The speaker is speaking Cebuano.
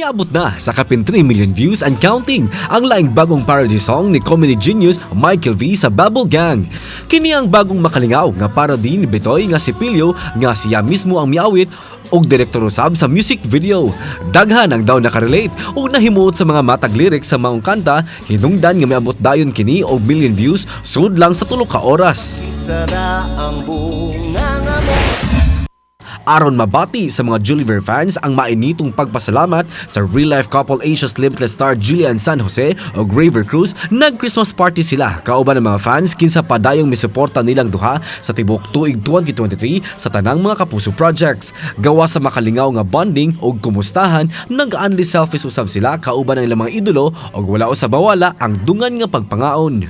Miabot na sa kapin 3 million views and counting ang laing bagong parody song ni comedy genius Michael V sa Bubble Gang. Kini ang bagong makalingaw nga parody ni Bitoy nga si Pilyo nga siya mismo ang miawit og direktor usab sa music video. Daghan ang daw nakarelate ug nahimuot sa mga matag lyrics sa maong kanta, hinungdan nga miabot dayon kini og million views sud lang sa 3 ka oras. Isara ang bunganga mo. Aron mabati sa mga Juliver fans ang mainitong pagpasalamat sa real-life couple Asia's Limitless star Julian San Jose o Rayver Cruz, nag-Christmas party sila kauban ng mga fans kinsa padayong misuporta nilang duha sa tibuok tuig 2023 sa tanang mga Kapuso projects. Gawa sa makalingaw nga bonding og kumustahan, nag-unli selfies usab sila kauban ng ilang mga idolo og wala usab mawala ang dungan nga pagpangaon.